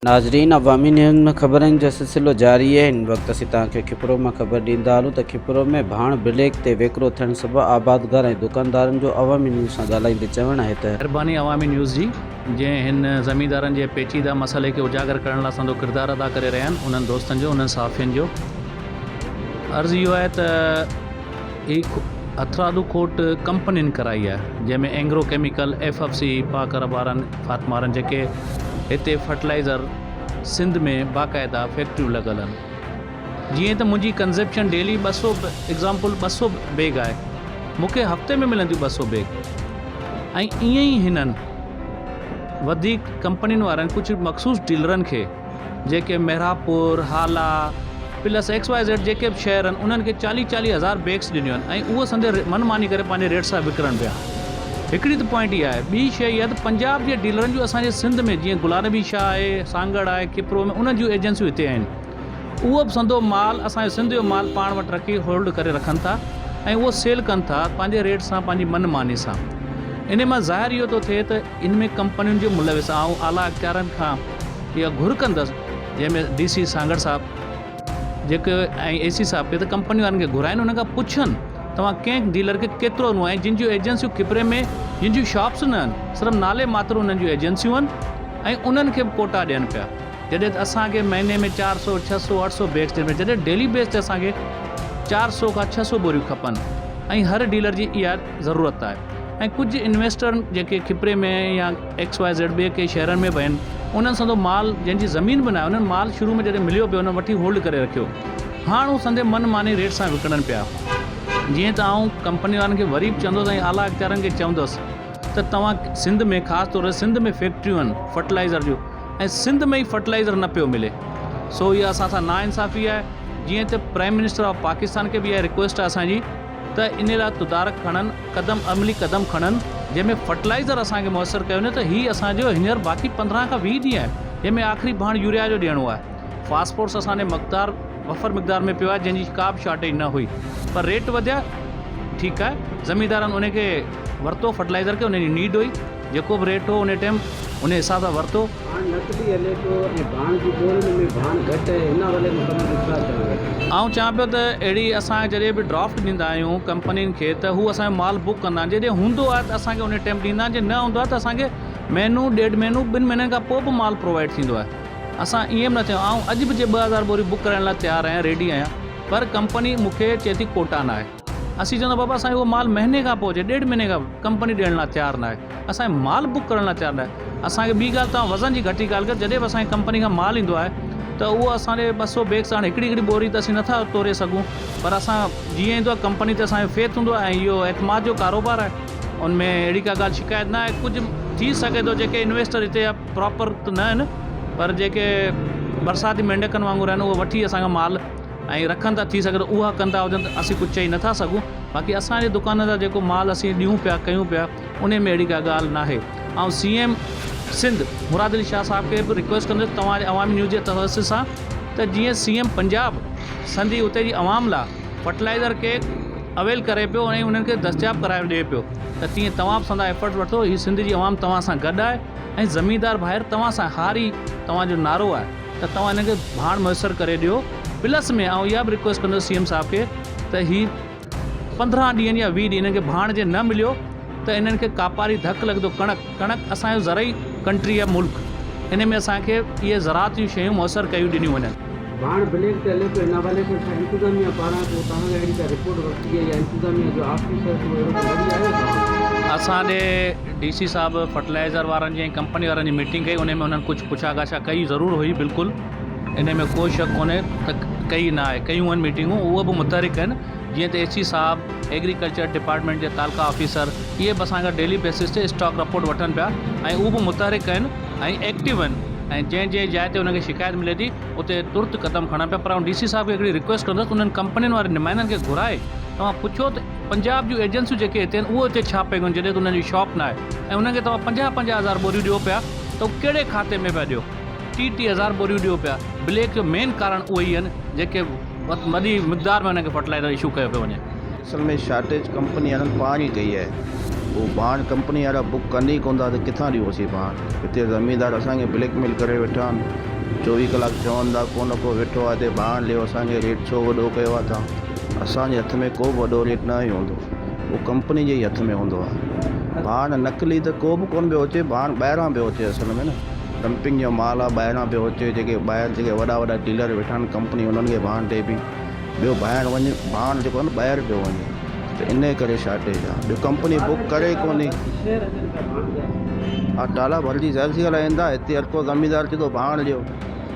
ناظرين عوامي نيوز ۾ خبرن جو سلسلو جاري آهي هن وقت اسين توهان کي کپرو مان خبر ڏيندا هلون ته کپرو ۾ ڀاڻ بليڪ تي ويڪرو ٿيڻ سبب آبادگار ۽ دڪاندارن جو عوامي نيوز سان ڳالهائيندي چوڻ آهي ته. مهرباني عوامي نيوز جي جنهن هن زميندارن جي پيچيده مسئلي کي اجاگر ڪرڻ لاء سندو ڪردار ادا ڪري رهيا آهن انهن دوستن جو انهن صحافين جو عرض اهو آهي ته هي هٿرادو کوٽ ڪمپنين ڪرائي آهي جنهن ۾ Engro chemical, F F C, Pak Arab وارن، فاطمه وارن جيڪي هتي فرٽلائيزر سنڌ ۾ باقاعده فيڪٽريون لڳل آهن جيئن ته منهنجي ڪنزپشن ڊيلي 200 ايگزامپل 200 بيگ آهي مون کي هفتي ۾ ملنديون 200 بيگ ۽ ائين ئي هنن وڌيڪ ڪمپنين وارن ڪجهه مخصوص ڊيلرن کي جيڪي Mehrabpur, Hala, plus X Y Z جيڪي به شهر آهن انهن کي چاليهه چاليهه هزار بيگس ڏنيون آهن ۽ اهو سندي من ماني ڪري پنهنجي ريٽ سان وڪڻن پيا. هڪڙي ته پوائنٽ اها آهي. ٻي شيء اها ته پنجاب جي ڊيلرن جون اسان جي سنڌ ۾ جيئن گلاب نبي شاهه آهي، سانگهڙ آهي، کپرو ۾ انهن جون ايجنسيون هتي آهن. اهو به سندو مال اسان جو سنڌ جو مال پاڻ وٽ رکي هولڊ ڪري رکن ٿا ۽ اهو سيل ڪن ٿا پنهنجي ريٽ سان پنهنجي من ماني سان. انهي مان ظاهر اهو ٿو ٿئي ته ان ۾ ڪمپنين جو ملوث آئون اعليٰ اختيارن کان اها گهر ڪندس جنهن ۾ ڊي سي سانگهڙ صاحب جيڪي ۽ اي سي صاحب کي ته ڪمپني وارن کي گهرائن انهن کان پڇن توهان ڪنهن ڊيلر کي ڪيترو ڏنو ۽ جن جون ايجنسيون کپري ۾ جن جون شاپس نه آهن صرف نالي ماتر انهن جون ايجنسيون آهن ۽ انهن کي به ڪوٽا ڏين پيا جڏهن ته اسان کي مهيني ۾ 400، 600، 800 بيگس ڏين پيا جڏهن ڊيلي بيس تي اسان کي 400 کان 600 ٻوريون کپن ۽ هر ڊيلر جي اها ضرورت آهي ۽ ڪجهه انويسٽر جيڪي کپري ۾ يا ايڪس واء زيڊ ٻئي ڪنهن شهرن ۾ به آهن انهن سندو مال جنهن جي زمين به ناهي انهن مال شروع ۾ جڏهن مليو پيو انهن وٺي هولڊ ڪري رکيو هاڻ هو سندي من ماني ريٽ سان وڪڻن پيا جيئن ته آئون ڪمپني وارن کي وري به چوندس ۽ اعليٰ اختيارن کي چوندس ته توهان سنڌ ۾ خاص طور تي سنڌ ۾ فيڪٽريون آهن فرٽلائزر جون ۽ سنڌ ۾ ئي فرٽلائزر نه پيو ملي سو اها اسان سان ناانصافي آهي جيئن ته پرائم منسٽر آف پاڪستان کي به اها رڪويسٽ آهي اسان جي ته ان لاء تدارڪ کڻن قدم عملي قدم کڻن جنهن ۾ فرٽلائزر اسان کي ميسر ڪيو وڃي ته هي اسان جو هينئر باقي 15 کان 20 ڏينهن آهن جنهن ۾ آخري ڀاڻ يوريا جو ڏيڻو آهي فاسفورس اسان جي مقدار وفر مقدار ۾ پيو آهي جنهن جي ڪا به شارٽيج نه هئي پر ريٽ وڌيا ٺيڪ آهي زميندارن ان کي ورتو فرٽلائزر کي ان جي نيڊ هئي جيڪو به ريٽ هو ان ٽيم ان حساب سان ورتو. ڀاڻ نقدي هلي پيو ۽ ڀاڻ جي ٻورين ۾ ڀاڻ گهٽ آهي ان حوالي ۾ توهان جو ڇا چوڻ آهي؟ آئون چوان پيو ته اهڙي اسان جڏهن به ڊرافٽ ڏيندا آهيون ڪمپنين کي ته هو اسان جو مال بڪ ڪندا آهن جڏهن هوندو آهي ته اسان کي ان ٽيم ڏيندا آهن جي نه هوندو آهي ته اسان کي مهينو ڏيڍ مهينو ٻن مهينن کان پوء به مال پرووائيڊ ٿيندو آهي اسان ائين به نه ٿيو آئون اڄ به جي 2000 ٻوريون بڪ ڪرائڻ لاء تيار آهيان ريڊي آهيان پر ڪمپني مون کي چئي ٿي ڪوٽا ناهي. اسين چوندا بابا اسان کي اهو مال مهيني کان پوء اچي ڏيڍ مهيني کان ڪمپني ڏيڻ لاء تيار ناهي اسان کي مال بڪ ڪرڻ لاء تيار ناهي اسان کي ٻي ڳالهه توهان وزن جي گهٽي ڳالهه ڪيو جڏهن به اسان کي ڪمپني کان مال ايندو آهي ته اهو اسان ڏي 200 بيگس هاڻي هڪڙي هڪڙي ٻوري ته اسين نٿا توري سگهون پر اسان جيئن ايندو آهي ڪمپني تي اسان جو فيٿ هوندو آهي ۽ اهو اعتماد جو ڪاروبار آهي ان ۾ اهڙي ڪا ڳالهه شڪايت نه آهي ڪجهه ٿي سگهي ٿو جيڪي انويسٽر هتي جا پراپر ته نه آهن پر جيڪي برساتي مينڍڪن وانگر آهن اهي وٺي اسان کان مال ۽ رکن ٿا ٿي سگهي ٿو اها ڪندا هجن ته اسين ڪجهه چئي نٿا سگهون باقي اسان جي دڪان تان جيڪو مال اسين ڏيون پيا ڪيون پيا انهي ۾ اهڙي ڪا ڳالهه ناهي آئون سي ايم سنڌ مراد علي شاهه صاحب کي به رڪويسٽ ڪندس توهان جي عوامي نيوز جي توسط سان ته جيئن سي ايم پنجاب سنڌي اتي جي عوام لا فرٽلائزر کي اويل ڪري پيو ۽ انهن کي دستياب ڪرائي ڏئي پيو ته تيئن توهان به سندا ايفرٽ وٺو هي سنڌ جي عوام توهان سان گڏ آهي ۽ زميندار ڀائر توهان سان هاري توهان جو نعرو آهي ته توهان هن کي ڀاڻ ميسر ڪري ڏيو پلس ۾ آئون اها به رڪويسٽ ڪندس سي ايم صاحب کي ته هي 15 ڏينهن يا 20 ڏينهن هنن کي ڀاڻ جي نه مليو ته انهن کي ڪاپاري ڌڪ لڳندو ڪڻڪ ڪڻڪ اسان جو زرعي ڪنٽري آهي ملڪ ان ۾ اسان کي اهي زراعت جون شيون ميسر ڪيون ڏنيون وڃن. ڀاڻ بليڪ تي هلي پيو ان حوالي سان ڇا انتظاميا پاران ڪو توهان کان اهڙي ڪا رپورٽ ورتي وئي يا انتظاميا جو آفيسر ڪو اهڙو ڪو لڙي آيو توهان وٽ؟ اسان ڏي ڊي سي صاحب فرٽيلائزر وارن جي ۽ ڪمپني وارن جي ميٽنگ ڪئي انهي ۾ انهن ڪجهه پڇا ڳاڇا ڪئي ضرور هئي بلڪل انهي ۾ ڪو شڪ ڪونهي ته ڪئي نه آهي ڪيون آهن ميٽنگون اهي به متحرڪ آهن جيئن ته اي سي صاحب ايگريڪلچر ڊپارٽمينٽ جي تعلقه آفيسر اهي به اسان کان ڊيلي بيسس تي اسٽاڪ رپورٽ وٺن پيا ۽ اهي به متحرڪ آهن ۽ ايڪٽو آهن ۽ جنهن جنهن جاء تي انهن کي شڪايت ملي ٿي اتي ترت قدم کڻن پيا پر آئون ڊي سي صاحب کي هڪڙي رڪويسٽ ڪندس انهن ڪمپنين واري نمائندن کي گهرائي توهان پڇو ته پنجاب جون ايجنسيون جيڪي هتي آهن اهو هتي ڇا پيون ڪن جڏهن ته انهن جي شاپ ناهي ۽ انهن کي توهان 50 50 هزار ٻوريون ڏيو پيا ته هو ڪهڙي کاتي ۾ پيا ڏيو 30 30 هزار ٻوريون ڏيو پيا بليڪ جو مين ڪارڻ اهي ئي آهن جيڪي وڏي مقدار ۾ انهن کي فرٽيلائزر اشو ڪيو پيو وڃي. اصل ۾ شارٽيج ڪمپني وارن پاڻ ئي ڪئي آهي هو ڀاڻ ڪمپني وارا بڪ ڪن ئي ڪونه ٿا ته ڪٿان ڏيون اسين ڀاڻ هتي زميندار اسان کي بليڪ ميل ڪري ويٺا آهن. چوويهه ڪلاڪ چون ٿا ڪو نه ڪو ويٺو آهي هتي ڀاڻ ليو اسان کي ريٽ ڇو وڏو ڪيو آهي توهان اسان جي هٿ ۾ ڪو به وڏو ريٽ نه هوندو اهو ڪمپني جي ئي هٿ ۾ هوندو آهي ڀاڻ نقلي ته ڪو به ڪونه پيو اچي ڀاڻ ٻاهران پيو اچي اصل ۾ نه ڊمپنگ جو مال آهي ٻاهران پيو اچي جيڪي ٻاهر جيڪي وڏا وڏا ڊيلر ويٺا آهن ڪمپني انهن کي ڀاڻ ڏئي پئي ٻيو ڀائڻ وڃ ڀاڻ جيڪو آهي نه ٻاهر پيو وڃي ته ان ڪري شارٽيج آهي ٻيو ڪمپني بڪ ڪري ڪونهي ها ٽالا ڀرجي ظاهر سي ڳالهه ايندا هتي هر ڪو زميندار چئي ٿو ڀاڻ ڏيو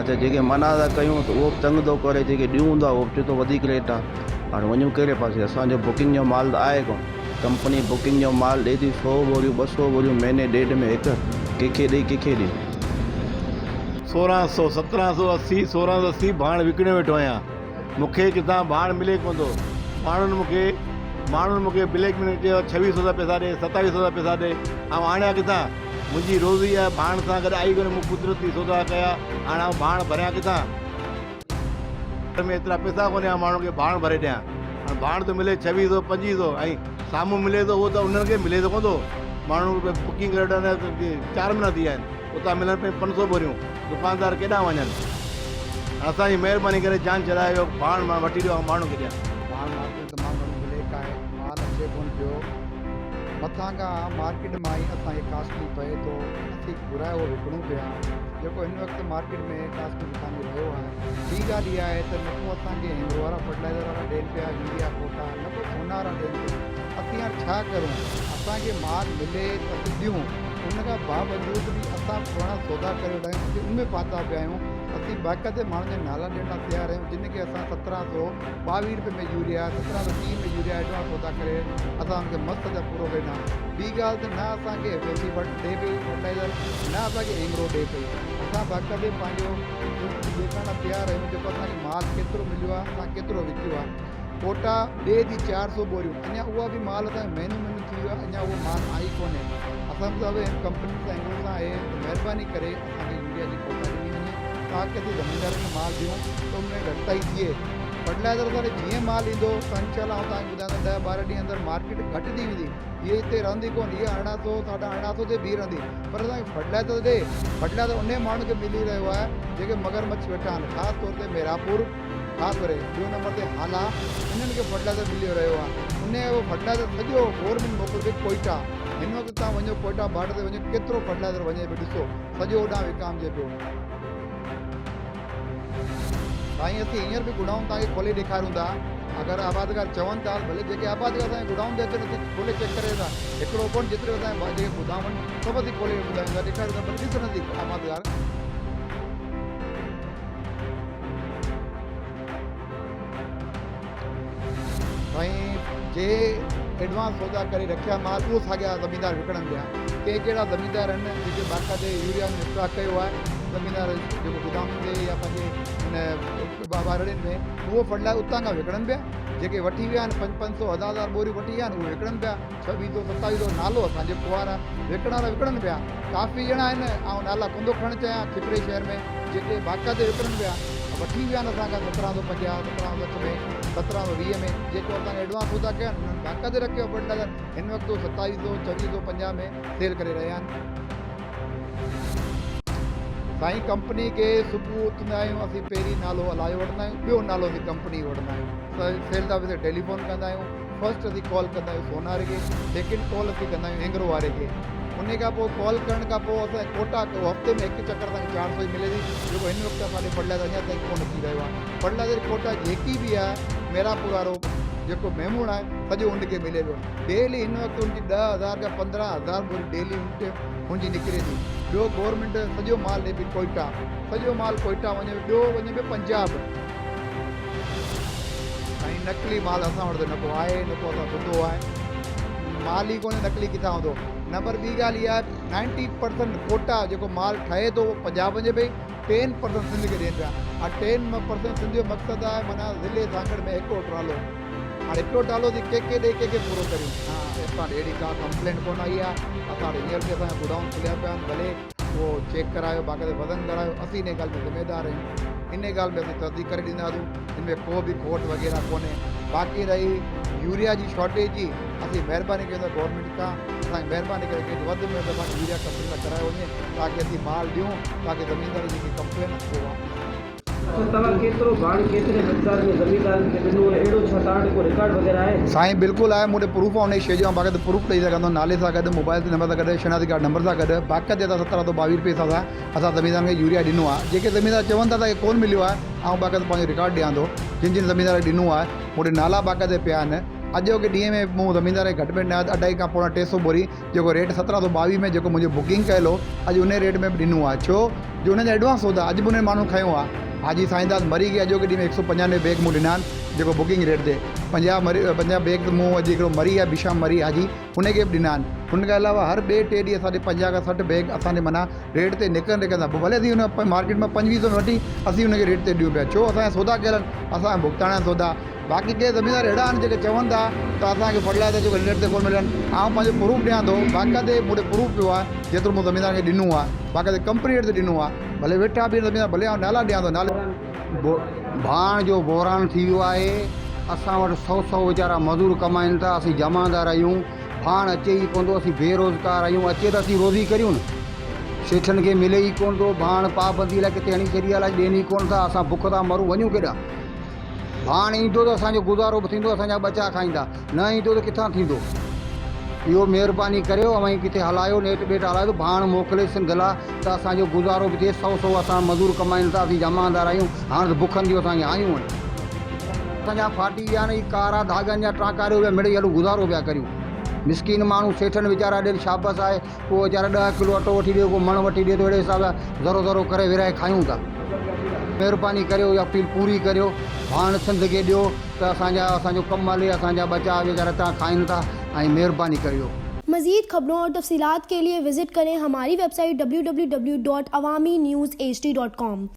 اڇا جيڪي منع ٿا ڪيون ته اهو به تنگ ٿو ڪري جيڪي ڏيون ٿا اهو به چئي ٿو وڌيڪ ريٽ آهي هاڻي وڃون ڪهڙي پاسي اسانجو بڪنگ جو مال ته آهي ڪونه ڪمپني بڪنگ جو مال ڏئي ٿي سو ٻوريون ٻه سو ٻوريون مهيني ڏيڍ ۾ هڪ ڪنهن کي ڏئي ڪنهن کي ڏئي. سورهن سو سترهن سو اسي سورهن سو اسي ڀاڻ وڪڻيو ويٺو آهيان مون کي ڪٿان ڀاڻ ملي ڪونه ٿو ماڻهن مون کي ماڻهن مون کي بليڪ ۾ چيو ڇويهه سو ٿا پئسا ڏي ستاويهه سو ٿا پئسا ڏي آئون آڻيان ڪٿان منهنجي روزي آهي ڀاڻ سان گڏ آئي ڪونه مون قدرتي سودا ڪيا هاڻ آئون ڀاڻ ڀريان ڪٿان ۾ ايترا پئسا ڪونهي آئون ماڻهن کي ڀاڻ ڀري ڏيان هاڻ ڀاڻ ٿو ملي ڇويهه سو پنجويهه سو ۽ سامهون ملي ٿو اهو ته انهن کي ملي ٿو ڪونه ٿو ماڻهو بڪنگ ڪري وٺن چار مهينا ٿي ويا آهن اتان ملن پيون پنج سو ٻوريون دڪاندار ڪيڏانهن وڃن اسان جي مهرباني ڪري جان ڇڏايو ڀاڻ مان وٺي ڏيو آئون ماڻهن کي ڏيان. ڀاڻ مارڪيٽ تمام گهڻو بليڪ آهي مال اچي ڪونه پيو مٿان کان مارڪيٽ مان ئي اسان کي ڪاسٽلي پئي ٿو اسين گهرائي اهو وڪڻون پيا جيڪو هن وقت مارڪيٽ ۾ ڪاسٽلي وڪامي رهيو آهي ٻي ڳالهه اها آهي ته نه ڪو اسان کي هينگرو وارا فرٽيلائزر وارا ڏين پيا يوريا ڪوٽا نه ڪو سونا وارا ڏين پيا اسين هاڻ ڇا ڪرون اسان کي مال ملي ته اسين ڏيون ان کان باوجود به اسان پراڻا سودا ڪري ويٺا آهيون اسين ان ۾ ڦاٿا پيا آهيون اسين باقاعدي ماڻهن جا نالا ڏيڻ لاء تيار آهيون جن کي اسان 1722 روپيه ۾ يوريا 1730 ۾ يوريا ايڊوانس سودا ڪري اسان ان کي مست جا پورو ڪري ڏنا ٻي ڳالهه ته نه اسان کي ايف ايس سي وٽ ڏي پئي فرٽلائزر نه اسان کي اينگرو ڏي پئي اسان باقاعدي پنهنجو ڏيکارڻ لاء تيار آهيون جيڪو اسان کي مال ڪيترو مليو آهي اسان ڪيترو وڪيو آهي ڪوٽا ٻئي the 400 ٻوريون اڃا اها به مال اسان کي مهينو مهينو ٿي ويو آهي اڃا اهو مال آئي ڪونهي اسان به هن ڪمپنين سان اينگرو سان آهي ته مهرباني ڪري اسان کي يوريا جي ڪوٽا ڏني وڃي تاڪه اسين زميندارن کي مال ڏيون ته ان ۾ گهٽتائي ٿئي فرٽيلائزر اسان ڏي جيئن مال ايندو ته انشاء الله آئون توهان کي ٻڌايان ته ڏهه ٻارهن ڏينهن اندر مارڪيٽ گهٽجي ويندي هيء هتي رهندي ڪونه هيء 1800 ساڍا 1800 تي بيهي رهندي پر اسان کي فرٽيلائزر ڏي فرٽيلائزر انهي ماڻهن کي ملي رهيو آهي جيڪي مگرمڇ ويٺا آهن خاص طور تي ميراپور خاص ڪري ٻيو نمبر تي هالا انهن کي فرٽيلائزر ملي رهيو آهي انهي اهو فرٽيلائزر سڄو گورنمينٽ موڪلي پئي ڪوئيٽا هن وقت توهان وڃو ڪوئيٽا بارڊر تي وڃو ڪيترو فرٽيلائزر وڃي پيو ڏسو سڄو اوڏانهن وڪامجي پيو. سائين اسين هينئر به گوڊائون توهان کي کولي ڏيکاريون ٿا اگر آبادگار چون ٿا ڀلي جيڪي آبادگار اسان جي گوڊائون تي اچن اسين کولي چيڪ ڪري ٿا هڪڙو ڪونه جيتري اسان جا جيڪي گودام آهن سڀ اسين کولي ٻڌايون ٿا ڏيکاريون ٿا ڀلي ڏسن اسين آبادگار. سائين جي ايڊوانس سودا ڪري رکيا مال اهو ساڳيا زميندار وڪڻن پيا ڪي ڪهڙا زميندار آهن جيڪي باقاعدي يوريا ۾ اسٽاڪ ڪيو آهي زميندار جيڪو گدامن تي يا پنهنجي ان ٻارڙين ۾ اهو فرٽلائزر اتان کان وڪڻن پيا جيڪي وٺي ويا آهن پنج پنج سو هزار هزار ٻوريون وٺي ويا آهن اهي وڪڻن پيا ڇويهه سو ستاويهه سو نالو اسان جو ڪنوار آهي وڪڻڻ وارا وڪڻن پيا ڪافي ڄڻا آهن آئون نالا ڪونه ٿو کڻڻ چاهيان کپري شهر ۾ جيڪي باقاعدي وڪڻن پيا وٺي ويا آهن اسان کان 1750 1760 ۾ 1720 ۾ جيڪو اسان کي ايڊوانس سودا ڪيا آهن انهن باقاعدي رکيو آهي فرٽيلائزر هن وقت اهو ستاويهه سو چويهه سو پنجاهه ۾ سيل ڪري رهيا آهن. سائين ڪمپني کي صبح اٿندا آهيون اسين پهرين نالو الله جو وٺندا آهيون ٻيو نالو اسين ڪمپني جو وٺندا آهيون سيلز آفيس کي ٽيليفون ڪندا آهيون فرسٽ اسين ڪال ڪندا آهيون سوناري کي سيڪنڊ ڪال اسين ڪندا آهيون اينگرو واري کي انهي کان پوء ڪال ڪرڻ کان پوء اسان کي ڪوٽا هفتي ۾ هڪ چڪر اسان کي 400 جي ملي ٿي جيڪو هن وقت اسان ڏي فرٽيلائزر اڃا تائين ڪونه اچي رهيو آهي فرٽيلائزر جي ڪوٽا جيڪي به آهي ميراپور وارو جيڪو ميمڻ آهي سڄو ان کي ملي پيو ڊيلي هن وقت ان جي 10000 کان 15000 ٻوري ڊيلي هن جي نڪري ٿي ٻيو گورنمينٽ سڄو مال ڏي پئي ڪوئيٽا سڄو مال ڪوئيٽا وڃي پيو ٻيو وڃي پيو پنجاب. سائين نقلي مال اسان وٽ ته نه ڪو آهي نه ڪو اسان ٻڌو آهي مال ئي ڪونهي نقلي ڪٿان هوندو نمبر ٻي ڳالهه اها آهي نائنٽي پرسنٽ ڪوٽا جيڪو مال ٺهي ٿو اهو پنجاب وڃي پئي ٽين پرسنٽ سنڌ کي ڏين پيا هاڻي ٽين پرسنٽ سنڌ جو مقصد آهي معنيٰ ضلعي سانگهڙ ۾ هڪڙو ٽرالو هاڻي هڪڙو ٽرالو ٿي ڪي ڪي ڏئي ڪي ڪي پورو ڪريون اسان وٽ اهڙي ڪا ڪمپلينٽ ڪونه آئي آهي اسان وٽ هينئر به اسان جا گوڊائون کليا پيا آهن ڀلي اهو چيڪ ڪرايو باقاعده وزن ڪرايو اسين انهي ڳالهه ۾ ذميدار آهيون انهي ڳالهه ۾ اسين تصديق ڪري ڏينداسون ان ۾ ڪو به کوٽ وغيره ڪونهي. باقي رهي يوريا جي شارٽيج جي اسين مهرباني ڪيون ٿا گورنمينٽ کان اسان کي مهرباني ڪري ڪي وڌ ۾ وڌ اسان کي يوريا ڪمپني سان ڪرايو وڃي تاڪي اسين مال ڏيون تاڪي زميندار جي جيڪي ڪمپلين اهو واپس ٿئي. اڇا توهان ڪيترو ڀاڻ ڪيتري مقدار ۾ زميندارن کي ڏنو ۽ اهڙو ڇا توهان وٽ ڪو رڪارڊ وغيره آهي؟ سائين بلڪل آهي مون ڏي پروف آهي انهي شي جو آئون باقاعده پروف ڏئي سگهان ٿو نالي سان گڏ موبائل نمبر سان گڏ شناختي ڪارڊ نمبر سان گڏ باقاعده اسان 1722 روپيه حساب سان اسان زميندارن کي يوريا ڏنو آهي جيڪي زميندار چون ٿا ته ڪون مليو آهي آئون باقاعده پنهنجو رڪارڊ ڏيان ٿو جن جن زميندار کي ڏنو آهي مون ڏي نالا باقاعده پيا آهن اڄوڪي ڏينهن ۾ مون زميندار کي گهٽ ۾ گهٽ اڍائي کان پوڻا ٽي سو ٻوري جيڪو ريٽ 1722 ۾ جيڪو منهنجو بڪنگ ڪيل هو اڄ انهي ريٽ ۾ به ڏنو آهي ڇو جو انهن جا ايڊوانس سودا اڄ به انهن ماڻهن کنيو آهي حاجي سائينداد مري کي اڄوڪي ڏينهن ۾ هڪ سو پنجانوي بيگ مون ڏنا آهن جيڪو بڪنگ ريٽ تي 50 مري 50 بيگ مون اڄ هڪڙو مري آهي بشام مري حاجي ان کي به ڏنا آهن ان کان علاوه هر ٻئي ٽي ڏينهن اسان ڏي 50 کان 60 بيگ اسان ڏي معنيٰ ريٽ تي نڪرن نڪرن ٿا پوء ڀلي اسين ان مارڪيٽ مان 25 سو ۾ وٺي اسين ان کي ريٽ تي ڏيون پيا ڇو اسان جا سودا ڪيل آهن اسان کي ڀڳتاڻا آهن سودا باقي ڪي زميندار اهڙا آهن جيڪي چون ٿا ته اسان کي فرٽيلائزر جو ريٽ تي ڪونه ملن آئون پنهنجو پروف ڏيان ٿو باقاعدي مون ڏي پروف پيو آهي جيترو مون زميندارن کي ڏنو آهي باقاعدي ڪمپني ريٽ تي ڏنو آهي ڀلي ويٺا به آهن زميندار ڀلي آئون نالا ڏيان ٿو نالي ڀاڻ جو بحران ٿي ويو آهي اسان وٽ سئو سئو ويچارا مزور ڪمائن ٿا اسين جمعدار آهيون ڀاڻ اچي ئي ڪونه ٿو اسين بيروزگار آهيون اچي ته اسين روزي ڪريون نه سيٺن کي ملي ئي ڪونه ٿو ڀاڻ پابندي الائي ڪٿي هڻي ڇڏي آهي الائي ڏين ئي ڪونه ٿا اسان بک ٿا مرون وڃون ڪيڏانهن ڀاڻ ايندو ته اسان جو گذارو به ٿيندو اسان جا ٻچا کائيندا نه ايندو ته ڪٿان ٿيندو اهو مهرباني ڪريو اوهين ڪٿي هلايو نيٽ ٻيٽ هلايو ته ڀاڻ موڪلي سنڌ لا ته اسان جو گذارو به ٿئي سئو سئو اسان مزور ڪمائين ٿا اسين جمعدار آهيون هاڻ ته بکن جون اسان کي آيون آهن اسان جا ڦاٽي ويا آهن هي ڪارا ڌاڳن جا ٽانڪاريو پيا مڙئي هلون گذارو پيا ڪريون مسڪين ماڻهو سيٺن ويچارا ڏين شابس آهي ڪو ويچارا ڏهه ڪلو اٽو وٺي ڏي ڪو مڻ وٺي ڏي ٿو اهڙي حساب سان ذرو ذرو ڪري ورهائي کايون ٿا. مهرباني ڪريو اها اپيل پوري ڪريو ڀاڻ سنڌ کي ڏيو ته اسان جا اسان جو ڪم هلي اسان جا ٻچا ويچارا تان کائن ٿا ۽ مهرباني ڪريو. مزيد خبرون اور تفصيلات کے لئے وزٽ ڪرين ھماري ويب سائيٽ www.awamiNewsHD.com.